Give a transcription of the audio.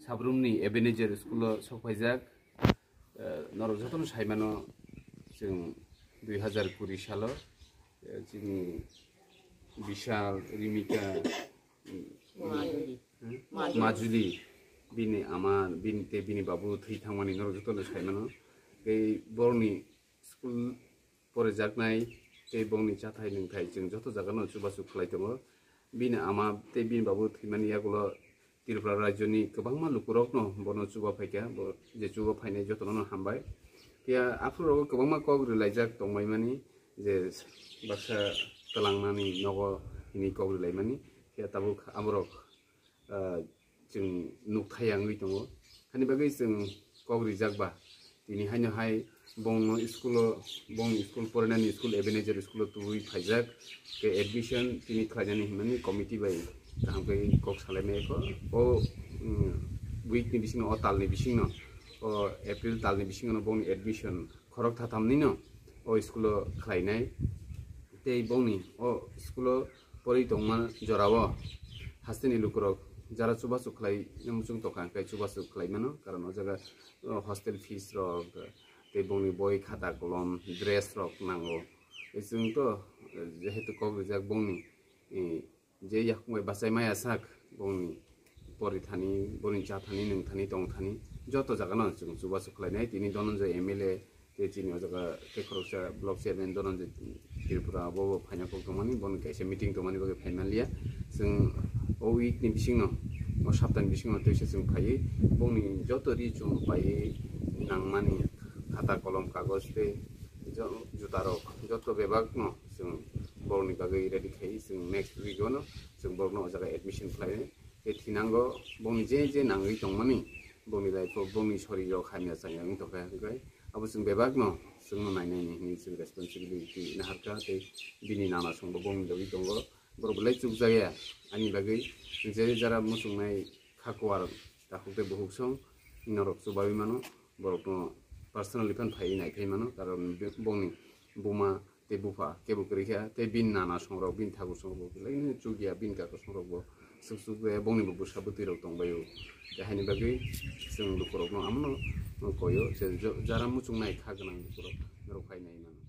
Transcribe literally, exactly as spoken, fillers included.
Sabrumni Ebenezer School-o sokphaijak, eh, norok jotono saimano, chwng dui hazar kuri salo, eh, chini Bishal, Rimika, hmm, Majuli, bini ama, bini tei bini babu thwi thangmani norok jotono saimano. Tei borokni school porijaknai tei bongni chathai nwngthai chwng joto jagano chubachu khlai tongo. Bini ama tei bini babu thwimani yagulo Tripura rajyoni kwbangma lukurokno bono chuba phaikha, bo je chuba phainai jotono hambai. Phiya aphuru rogo kwbangma kok rwlaijak tongbaimani je baksa twlangnani nogo hini kok rwlaimani. Phiya tabuk aborok ah, chwng nukthai wngwi tongo. Hani bagwi chwng kok rijak ba, tini haino hai bongno school-o, bongni school porinani school Ebenezer school-o tubui phaijak, tei admission tini khlainani hwnmani committee bai kaham khe kok salaimai kho. O, mm, week ni bisingno, o talni bisingno, o April talni bisingno bongni admission khorok thathamnino o school-o khlainai. Tei bongni o school-o porwi tongma jorao hasteni lukurok jara chubachu khlai muchung tongkha, hwnkhe chubachu khlai mano, karon o jaga, o, hostel fees rok, tei bongni boi, khata, kolom, dress rok nango. Chwng to, eh, jehetu kok rijak bongni, eh, je yakung bai bachai maya sak, bongni pori thani, boni cha thani, nwng thani, tong thani, joto jaga no chwng chubachu khlai nai. Tini Dhananjay M L A, tei chini o jaga tei khoroksa block chairman Dhananjay Tripura, bo bo phaina kok tongmani, boni kaisa meeting tongmani bagwi phai manliya. Chwng o week ni bisingno, o saptani bisingno twisa chwng phaiwi, bongni joto ri chum paiwi nangmani khata, kolom, kagoj tei jo-, juta rok joto bebak no chwng borokni bagwi ready khai, chwng next week o no chwng borokno o jaga admission khlai. Tei thinango bongni je je nangwi tongmani, bongni life o bongni sori rok hamya chaya wngwi tongkha, hwnkhe abo chwng bebak no chwngno nainai ni hwnwi chwng responsibility naharkha, tei bini nana songbo bongni dogwi tongo, borok belai chukjakya ani bagwi. Je jara muchungnai kha kuar takhuk tei bukhuk song norok chubawi mano, borokno personally phan phaiwi naiphai mano, karon bongni buma tei bupha kebo kwrwi kha, tei bini nana songrok, bini thakur songrok belai no chukya, bini kaka songrok bo swk chukya, bongni bo bwsa bwtwi rok tongbaio. Tei haini bagwi chwng lukurokno amono koyo, je jo-, jara muchungnai kha gwnang lukurok norok phai nai mano.